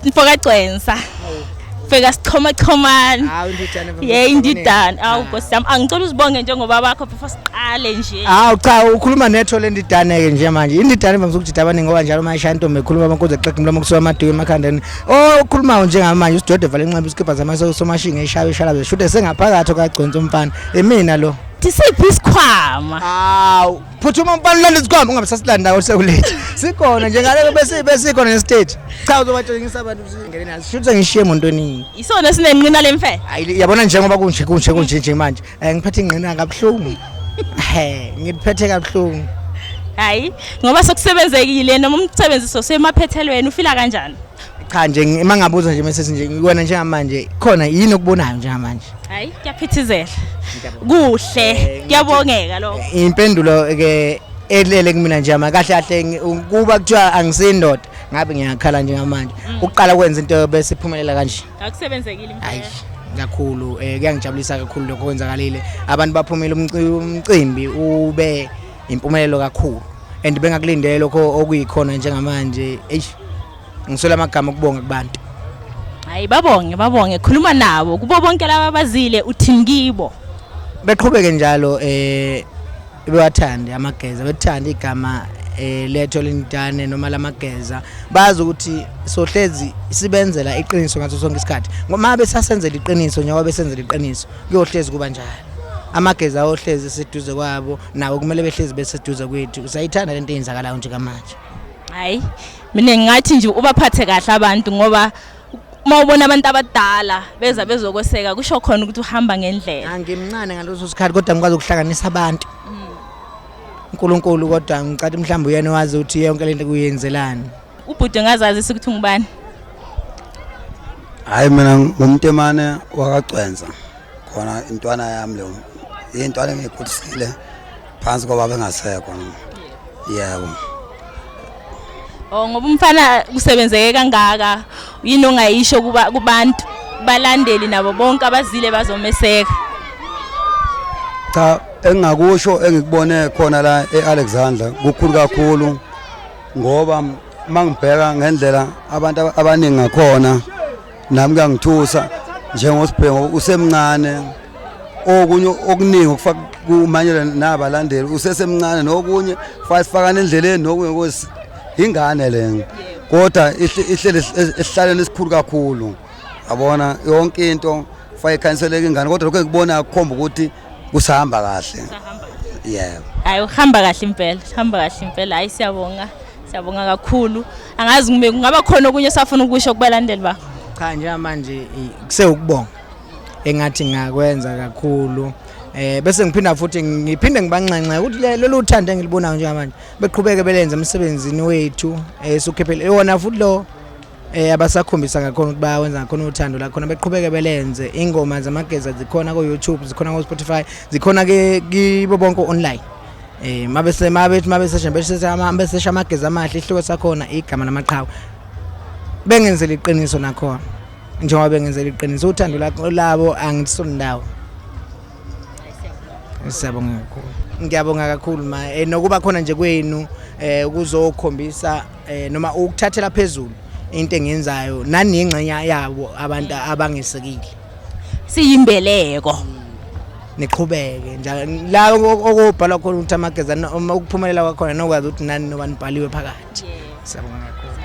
Mfoka Gcwensa. Fika sichoma chomani. Hawu indidane. Ye indidane. Awu Nkosi yami, angicela uzibonge njengoba bakho before siqale nje. Hawu cha, ukhuluma netho lendidane ke nje manje. Indidane ivamise ukujida abaningi ngoba njalo uma ishaya intombi ekhuluma amankozi exega umlomo kusuka amaduku emakhandeni. Oh ukhulumayo njengamanje usidode vale inxeba isikibha zamaso somashinga eshaya eshalaze shude sengaphakathi kwagcwensa umfana. Imina lo. Siphi isikhwama? Hawu, phuthuma umfana ulanda isikhwama ungabe sasilanda sekulethe. Sikhona nje ngale bese besikhona nestage. Cha uzobatshengisa abantu singene naso. Shuthi ngishiye emontweni. Isona sinenqina lemfe. Hayi yabona njengoba kunje kunje kunje nje manje. Ngiphethe ingqina kabuhlungu. He, ngiphethe kabuhlungu. Hayi, ngoba sokusebenzekile noma umsebenzi sosemaphethelweni ufila kanjani? Cha nje mangabuza nje mase nje wena njengamanje khona yini okubonayo njengamanje? Hayi, kuyaphithizela. Kuhle, kuyabongeka lokho. Impendulo ke elele kumina nje ama kahle kahle kuba kuthiwa angisindoda ngabe ngiyakhala njengamanje. Ukuqala kwenza into bese iphumelela kanje. Akusebenzekile Hayi impela. kakhulu kuyangijabulisa kakhulu lokho kwenzakalile. Abantu baphumile umcimbi ube impumelelo kakhulu and bengakulindele lokho okuyikhona njengamanje. Eish ngiswela amagama okubonga kubantu. Hayi babonge babonge, khuluma nabo kubo bonke laba abazile uthini kibo? Beqhubeke njalo bewathande amageza, bethande igama letho lendidane noma lamageza, bazi ukuthi sohlezi sibenzela iqiniso ngaso sonke isikhathi. Ngoba besasenzela iqiniso njengoba besenzela iqiniso kuyohlezi kuba njalo. Amageza ayohlezi seduze kwabo, nawo kumele behlezi beseduze kwethu. Sayithanda lento eyenzakalayo nje kamanje. Hayi mina ngingathi nje ubaphathe kahle abantu ngoba uma ubona abantu abadala beza bezokweseka kusho khona ukuthi uhamba ngendlela. Angimncane ngaleso sikhathi kodwa ngikwazi ukuhlanganisa abantu. uNkulunkulu kodwa ngicathi mhlawumbe uyena owazi ukuthi yonke lento kuyenzelani. Ubhuti ngazazisa ukuthi ungubani? Hayi mina ngumntemane wakagcwensa khona intwana yami leyo intwana engiyikhulisile phansi kwababa engasekho. Yebo. Oh ngoba umfana kusebenzeke kangaka yini ongayisho kuba kubantu balandeli nabo bonke abazile bazomeseka? Cha engingakusho engikubone khona la eAlexandra kukhulu kakhulu ngoba mangibheka ngendlela abantu abaningi ngakhona nami kuyangithusa njengosibhengo usemncane okunye okuningi okufaka kumanyela nabalandeli usesemncane nokunye sifakana endleleni nokunye kosi ingane le kodwa ihlele esihlaleni esikhulu kakhulu yabona yonke into fake ikhanseleka ingane kodwa lokho engikubona kukhomba ukuthi kusahamba kahle. Yebo. Hayi uhamba kahle impela, uhamba kahle impela. Hayi siyabonga. Siyabonga kakhulu. Angazi ngime kungaba khona okunye safuna ukusho kubalandeli bakho. Cha njengamanje kusewukubonga engathi ngakwenza kakhulu. Bese ngiphinda futhi ngiphinde ngibanxenxe ukuthi lolu uthando engilibonayo njengamanje beqhubeke belenze emsebenzini wethu esukhephele wona futhi lo abasakhombisa ngakhona ukuthi bayawenza ngakhona uthando la khona beqhubeke belenze. Ingoma zamageza zikhona ku YouTube, zikhona ku Spotify, zikhona ke kibo bonke online. Mabese mabethi mabesesha besesha amageza amahle ihloko sakhona igama lamaqhawe. Bengenzela iqiniso nakhona njengoba bengenzela iqiniso uthando labo angisondawo. Siyabonga kakhulu. Ngiyabonga kakhulu ma nokuba khona nje kwenu ukuzokhombisa noma ukuthathela phezulu into engiyenzayo nani ingxenye yabo abantu abangesekile. Siyimbeleko. Niqhubeke njalo la okubhalwa khona ukuthi amageza ukuphumelela kwakhona nokwazi ukuthi nani noba nibhaliwe phakathi. Siyabonga kakhulu.